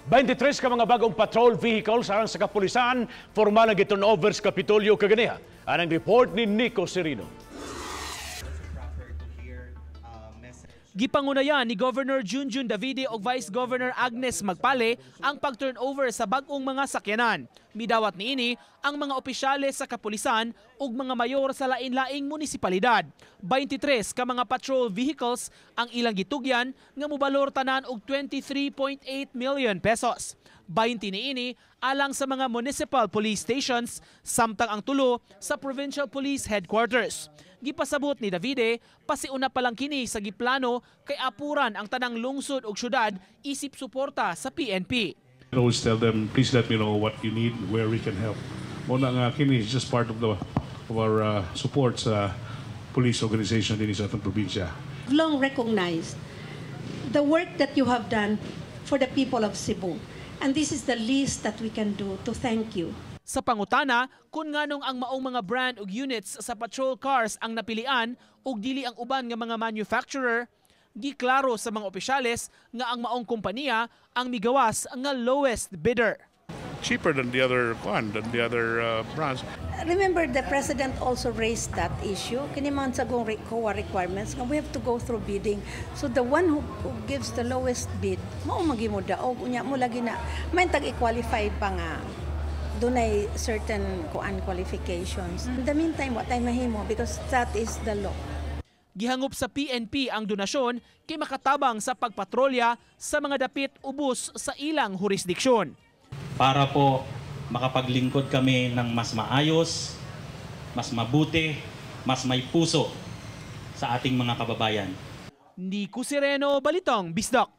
23 ka mga bagong patrol vehicles alang sa kapulisan, formal ang gi-turn over sa Kapitolyo kaganiha. Anang report ni Nico Serino. Gipangunayan ni Governor Junjun Davide ug Vice Governor Agnes Magpale ang pag-turnover sa bag-ong mga sakyanan. Midawat niini ang mga opisyales sa kapulisan ug mga mayor sa lain-laing munisipalidad. 23 ka mga patrol vehicles ang ilang gitugyan nga mobalor tanan og 23.8 million pesos. 20 niini alang sa mga municipal police stations, samtang ang 3 sa Provincial Police Headquarters. Gipasabot ni Davide, pasiuna pa lang kini sa giplano kay apuran ang tanang lungsod ug syudad isip suporta sa PNP. I always tell them, "Please let me know what you need, where we can help." Mao na nga kini is just part of our support sa police organization din sa atong probinsya. Long recognized the work that you have done for the people of Cebu. And this is the least that we can do to thank you. Sa pangutana kung nganong ang maong mga brand ug units sa patrol cars ang napilian ug dili ang uban nga mga manufacturer, giklaro sa mga opisyales nga ang maong kompanya ang migawas nga lowest bidder. Cheaper than the other one, than the other brands. Remember, the President also raised that issue. Kini man sa gong COA requirements, nga we have to go through bidding. So the one who gives the lowest bid, mao magi mo daog. Unya mo lagi na, may tag-qualify pa nga dunay certain kuan qualifications. In the meantime, what ay mahimo because that is the law. Gihangop sa PNP ang donasyon kay makatabang sa pagpatrolya sa mga dapit ubos sa ilang jurisdiksyon. Para po makapaglingkod kami ng mas maayos, mas mabuti, mas may puso sa ating mga kababayan. Nico Sereno, Balitang Bisdak.